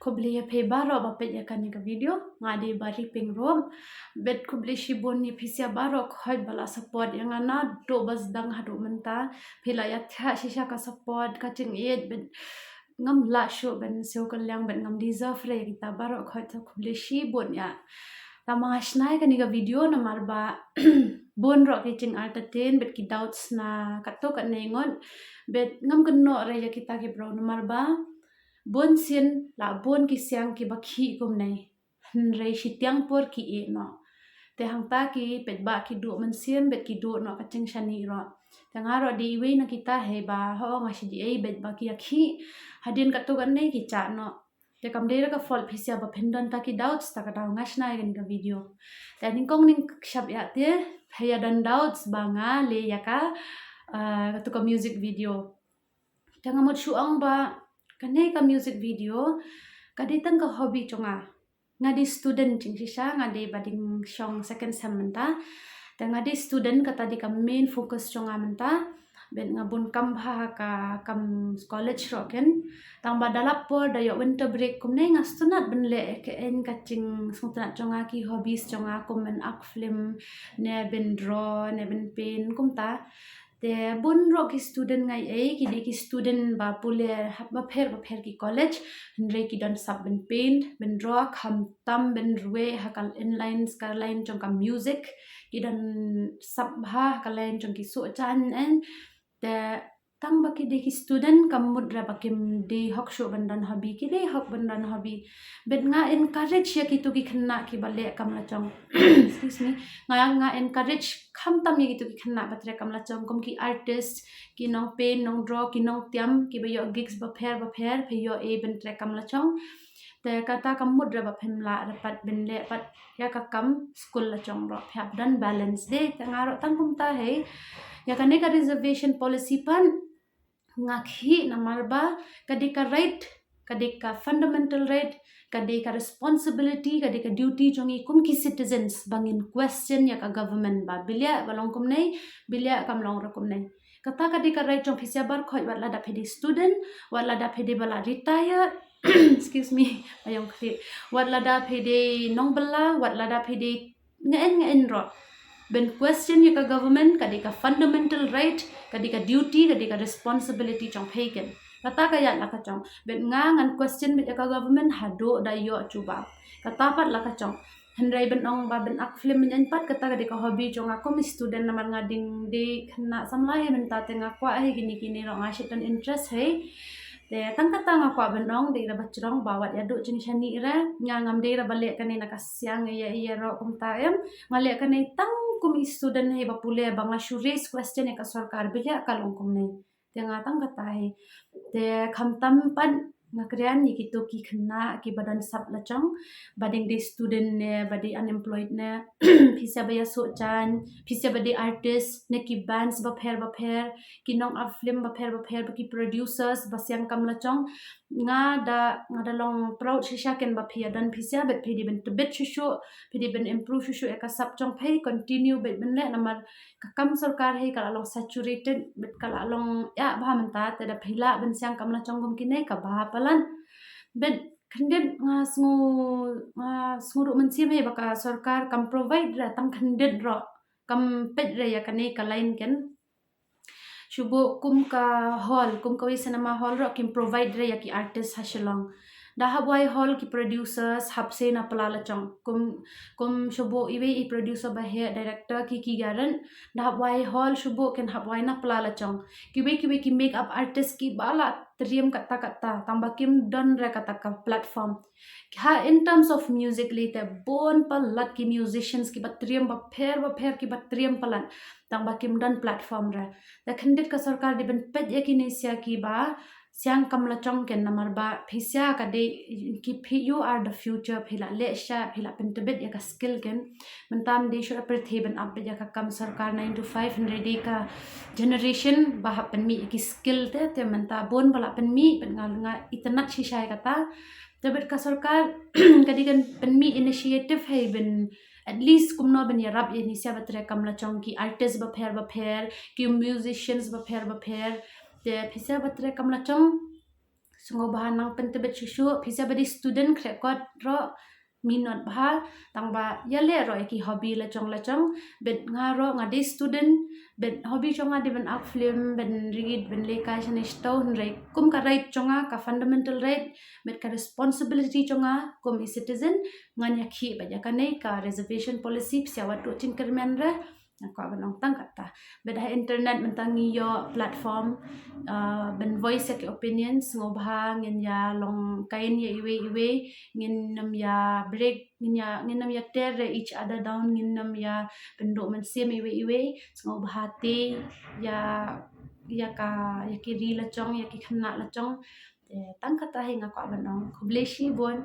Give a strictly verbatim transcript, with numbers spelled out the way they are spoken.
Khublei ïa phi baroh ba peit ïa kane ka video. Nga dei Bari Pyngrope. Bad khublei shibun ïa phi sha baroh khoit ba la support ïa nga naduh ba sdang haduh mynta. Phi la ïa thiah shisha ka support, ka jingïeit, bad ngam lah shuh ban siew kylliang bad ngam deserve re kita baroh khoit, khublei shibun ïa. Tang ba nga shna ïa kane ka video namar ba bun ruh ki jing-entertain bad ki doubts na katto katne ngut. Bad ngam kynnoh re ïa kita ki briew namar ba bun sien la bun ki siang kiba khih kumne. Hynrei shitiang por ki ïeh noh. Te hangta ki paidbah ki duh mynsiem bad ki duh noh ka jingshaniah ruh. Te nga ruh dei iwei na kita hi ba ho nga shi dei ei bad ba ki ïa khih. Hadien katto katne ki jah noh. Te kam dei re ka fault phi sha ba phin don ta ki doubts, ta ka daw nga shna ïa kane ka video. Te nyngkong nyngkong shap ïa te, phi ïa don doubts ba nga leh ïa ka, ah, katu ka music video. Te nga mut shu ong ba kane ka music video ka dei tang ka hobby jong nga. Nga dei student jingshisha, nga dei ba dang shong second sem mynta. Te nga dei student, kata dei ka main focus jong nga mynta. Bad nga bun kam bha ha ka kam college ruh ken. Tang ba da lap por da ïoh winter break kumne nga sngewtynnat ban leh ïa ka, ïa ka jingsngewtynnat jong nga, ki hobbies jong nga kum ban act film ne ban draw ne ban paint kumta. Te bun ruh ki student nga ïohi ki dei ki student ba pule ha bapher bapher ki college, hynrei ki don sap ban paint, ban draw, khamtam ban ruwei ha ka inline, ka line jong ka music, ki don sap bha ha ka line jong ki soh jan, eh. Te tang ba ki dei ki student kam mut re ba kim dei hok shuh ban don hobby, ki dei hok ban don hobby. Bad nga encourage ïa kitu ki khynnah kiba leh kam la jong. Excuse me. Nga, nga encourage khamtam ïa kitu ki khynnah ba trei kam la jong, kum ki artist, ki nong paint, nong draw, ki nong tiam, kiba ïoh gigs bapher bapher, phi ïoh ei ban trei kam la jong. Te kata kam mut re ba phim lah re pat ban leh pat ïa ka kam skul la jong ruh, phi hap don balance de. Te nga ruh tang kumta hi. Ïa kane ka reservation policy pat nga khih namar ba ka dei ka right, ka dei ka fundamental right, ka dei ka responsibility, ka dei ka duty jong ngi kum ki citizens ba ngin question ïa ka government ba bilia ba long kumne, bilia kam long re kumne. Kata ka dei ka right jong phi sha baroh khoit, wat lada phi dei student, wat lada phi dei ba la retire, excuse me, ba ïong khlieh, wat lada phi dei nongbylla, wat lada phi dei ngan ngan ruh. Ban question ïa ka government ka dei ka fundamental right, ka dei ka duty, ka dei ka responsibility jong phi ken. Kata ka ïa la ka jong. Ban nga ngan question beit ïa ka government haduh da ïoh jubab. Kata pat la ka jong. Hynrei ban ong ba ban act film mynta pat kata ka dei ka hobby jong nga kum student namar nga dang dei khynnah samla hi mynta, te nga kwah hi kine kine ruh, nga shait don interest hi. Te tang kata nga kwah ban ong, dei re ba jrong ba wat ïa duh jingshaniah re, nga ngam dei re ba leh kane na ka siang ïa ïa ruh kumta em. Nga leh kane tang kum i student hi ba pule ba nga shu raise question ïa ka sorkar bilia ka long kumne. Te nga tang kata hi. Te khamtam pat nga kren ïa kitu ki khynnah kiba don sap la jong, ba dang dei student ne ba dei unemployed ne, phi sha ba ïa soh jan, phi sha ba dei artist ne ki bands bapher bapher, ki nong act film bapher bapher, ba ki producers ba siang kam la jong. Nga da, nga da long proud shisha ken ba phi ïa don phi sha, bad phi dei ban tbit shuh shuh, phi dei ban improve shuh shuh ïa ka sap jong phi, continue bad ban leh namar ka kam sorkar hi ka la long saturated bad ka la long ïa bha mynta, te da phi lah ban siang kam la jong kum kine ka bha palat. Bad khyndiat nga sngew, nga sngew duh mynsiem hi ba ka sorkar kam provide re tang khyndiat ruh, kam peit re ïa kane ka line ken. Shu buh kum ka hall, kum kawei cinema hall ruh kim provide re ïa ki artist ha Shillong. Da hap wai hall ki producers hap sei na pla la jong. Kum, kum shu buh iwei i producer ba heh, director Kiki Garan. Da hap wai hall shu buh kin hap wai na pla la jong. Kiwei kiwei ki makeup artist kiba la triem katta katta, tang ba kim don re kata ka platform. Ha, in terms of music lei te bun palat ki musicians kiba triem bapher bapher, kiba triem palat, tang ba kim don platform re. Te khyndiat ka sorkar dei ban peit ïa kine sha kiba siang kam la jong ken namar ba phi sha ka dei ki phi, you are the future, phi la leh sha, phi la pyntbit ïa ka skill ken. Mynta ym dei shuh pyrthei ban ap beit ïa ka kam sorkar nine to five, hynrei dei ka generation ba hap pynmih ïa ki skill te, te mynta bun ba la pynmih, bad nga, nga itynnad shisha ïa kata. Te bad ka sorkar ka dei kan pynmih initiative hi ban at least kumno ban ïarap ïa kine sha ba trei kam la jong, ki artist bapher bapher, ki musicians bapher bapher. Te phi sha ba trei kam la jong, Sngewbha nang pyntbit shuh shuh, phi sa ba dei student khreh kot ruh, minot bha, tang ba ïaleh ruh ïa ki hobby la jong la jong. Bad nga ruh nga dei student, bad hobby jong nga dei ban act film, ban rit, ban lehkai shane shato, hynrei kum ka right jong nga, ka fundamental right bad ka responsibility jong nga kum i citizen, ngan ïakhih bad ïa kane ka reservation policy, phi sa wat duh jingkyrmen re. Nga kwah ban ong tang kata. Bad ha internet mynta ngi ïoh platform, uh, ban voice ïa ki opinions, sngewbha ngin ïa long kind ïa iwei iwei, ngin nym ïa break, ngin ïa, ngin nym ïa tear each other down, ngin nym ïa pynduh mynsiem iwei iwei, sngewbha te ïa, ïa ka, ïa ki ri la jong, ïa ki khynnah la jong. Te tang kata hi nga kwah ban ong. Khublei shibun.